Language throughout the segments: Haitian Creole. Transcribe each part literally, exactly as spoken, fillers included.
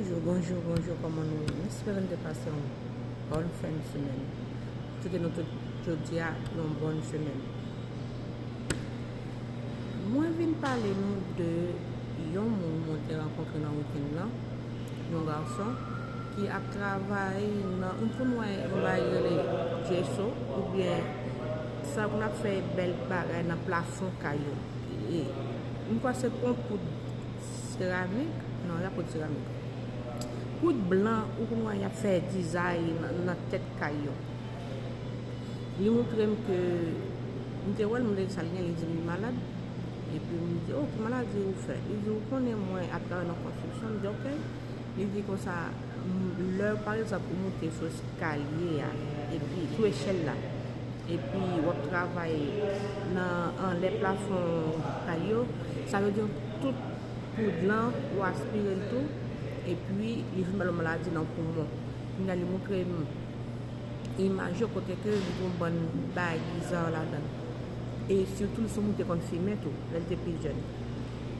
Bonjou, bonjou, bonjou, kòman nou ye? M espere n te pase yon bòn fen semèn. M swete nou tout jodi a yon bòn semèn. Mwen vin pale nou de yon moun mwen te rankontre nan wikenn nan, yon gason ki ap travay nan, nou konn wè yon bagay rele jeso, oubyen sa konn ap fè bèl bagay nan plafon kay yo. E, m kwè se pon poud seramik, non, y ap poud seramik. Poud blan, ou konn wè y ap fè dizay nan, nan tèt kay yo. Li montre m ke, m te wè l, m te di sa l gen, li di m li malad. Epi m di, "Oh, ki maladi ou fè?" Li di, "Ou konnen mwen ap travay nan konstriksyon." M di, "Ok." Li di konsa, m, lè, pa egzanp, ou moute sou eskalye a, epi sou echèl la, epi w ap travay nan, anlè plafon kay yo, sa vle di tout poud lan, ou aspire l tou, epi li vin ba l yon maladi nan poumon. Kounye a, li montre m imaj yo kote ke li gen yon bann bagay bizar ladan l. E sitou, li se yon moun ki te konn fimen tou, lè l te pi jèn.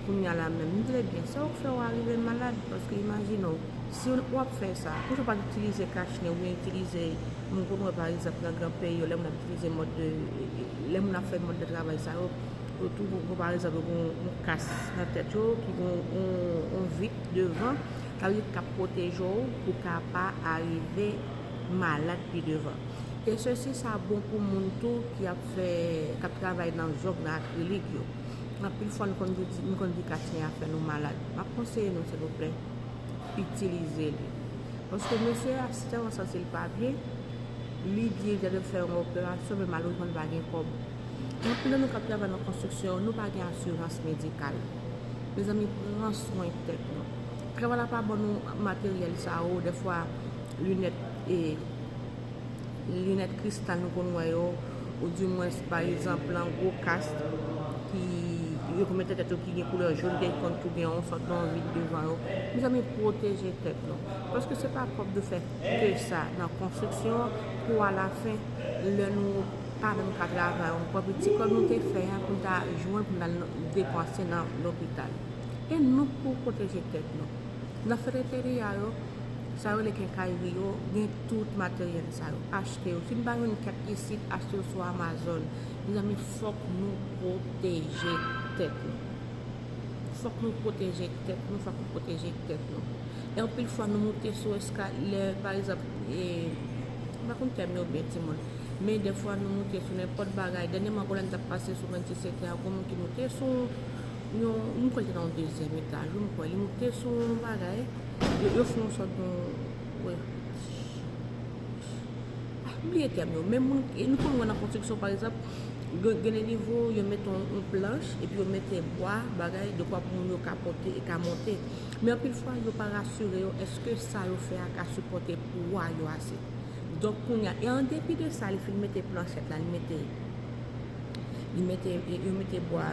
Kounye a la menm, m di, "Ebyen, sa w fè w arive malad?" Paske imajine w, si w ap fè sa, poukisa w pa t itilize kachnen oubyen itilize, m konn wè, pa egzanp, nan gran peyi yo, lè moun ap itilize mòd de, lè moun ap fè mòd de travay sa yo, yo tou, yo, pa egzanp, yo gen yon, yon kas nan tèt yo, ki gen yon, yon, yon vit devan, sa vle di k ap pwoteje w pou w ka pa arive malad pi devan. E sesi, sa bon pou moun tou ki ap fè, k ap travay nan zong, nan akrilik yo. Anpil fwa, nou konn di, nou konn di kachnen a fè nou malad. M ap konseye nou, silvouplè, itilize li. Paske mesye a, si tèlman santi l pa byen, li di l te dwe fè yon operasyon, men malerezman, li pa gen kòb. E anpil nan nou k ap travay nan konstriksyon, nou pa gen asirans medikal. Mezanmi, pran swen tèt nou. Travay la pa ban nou materyèl sa yo, dèfwa, linèt, e, linèt kristal nou konn wè yo, oudimwens, pa egzanp, lan gwo kas ki yo konn mete tèt yo ki gen koulè jòn, ki konn tou gen yon sòt nan vit devan yo. Mezanmi, pwoteje tèt nou. Paske se pa kòb nou fè ke sa nan konstriksyon an, pou alafen, lè nou pa menm ka travay ankò, epi ti kòb nou te fè a, pou n ta jwenn, pou n al depanse nan lopital. E nou pou pwoteje tèt nou. Nan fèt enteryè yo, sa yo rele kenkayri yo, gen tout materyèl sa yo. Achte yo. Si n pa jwenn kèk isit, achte yo sou Amazon. Mezanmi, fòk nou pwoteje tèt nou. Fòk nou pwoteje tèt nou, fòk nou pwoteje tèt nou. E anpil fwa, nou moute sou eskalye, pa egzanp, e, m pa konn tèm yo byen, timoun. Men dèfwa, nou moute sou nenpòt bagay. Dènyèman, ankò, lè n t ap pase sou venndisèt a, gon moun ki moute sou yon, m kwè l te nan yon dezyèm etaj, wi, m kwè. Li moute sou yon bagay, yo, yo fè yon sòt yon, wè. Ah, m bliye tèm yo. Men moun, e nou konn wè nan konstriksyon, pa egzanp, gen, gen de nivo, yo mete yon, yon planch, epi yo mete bwa, bagay, dekwa pou moun yo ka pote e ka monte. Men anpil fwa, yo pa rasire yo, èske sa yo fè a ka sipòte pwa yo ase. Donk, kounye a, e an depi de sa, li fin mete planchèt la, li mete, li mete, e, yo mete bwa,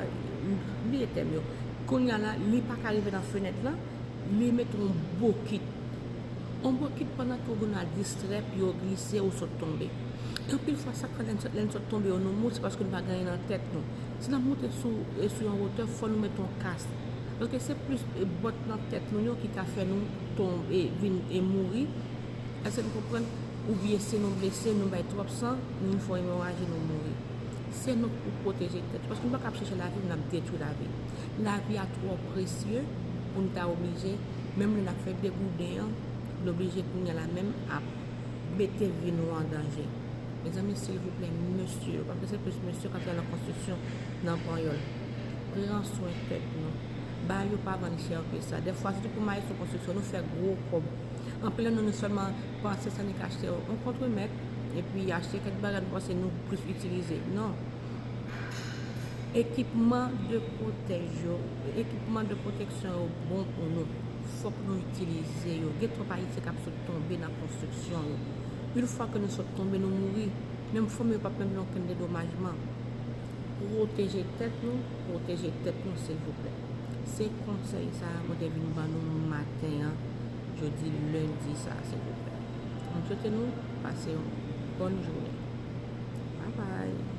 m bliye tèm yo. Kounye a la, li pa ka rive nan fenèt lan, li mete yon bokit. Yon bokit pandan ke w gen a distrè, pye w glise, ou sot tonbe. E anpil fwa, sa k fè lè n sot, lè n sot tonbe yo, nou mouri, se paske nou pa gen anyen nan tèt nou. Si n ap moute sou, e, sou yon wotè, fò nou mete yon kas. Paske se plis, e, bòt nan tèt nou yo ki ka fè nou tonbe, e, vin, e, mouri. Èske nou konprann? Oubyen si nou blese, nou bay twòp san, nou fè yon emoraji, nou mouri. Se nou k pou pwoteje tèt nou. Paske nou pa ka ap chèche lavi, n ap detwi lavi. Lavi a twò presye pou n ta oblije, menm lè n ap fè degouden an, n oblije kounye a la menm ap mete vi nou an danje. Mezanmi, silvouplè, mesye yo, paske se plis mesye k ap travay nan konstriksyon nan Panyòl. Pran swen tèt nou. Bagay yo pa vann chè ke sa. Dèfwa, sitou pou maestro konstriksyon, nou fè gwo kòb. Anpil nan nou, nou sèlman panse sa annik achte yon kontremèt, epi achte kèk bagay nou panse nou plis itilize. Non. Ekipman de pwotèj yo, ekipman de pwoteksyon yo bon pou nou. Fòk nou itilize yo. Gen twòp Ayisyen k ap sot tonbe nan konstriksyon yo. Yon fwa ke nou sot tonbe, nou mouri. Menm fanmi yo p ap menm gen okenn dedomajman. Pwoteje tèt nou, pwoteje tèt nou, silvouplè. Se konsèy sa a mwen te vin ban nou maten an, jodi lendi sa a, silvouplè. Mwen swete nou pase yon bòn jounen. Babay.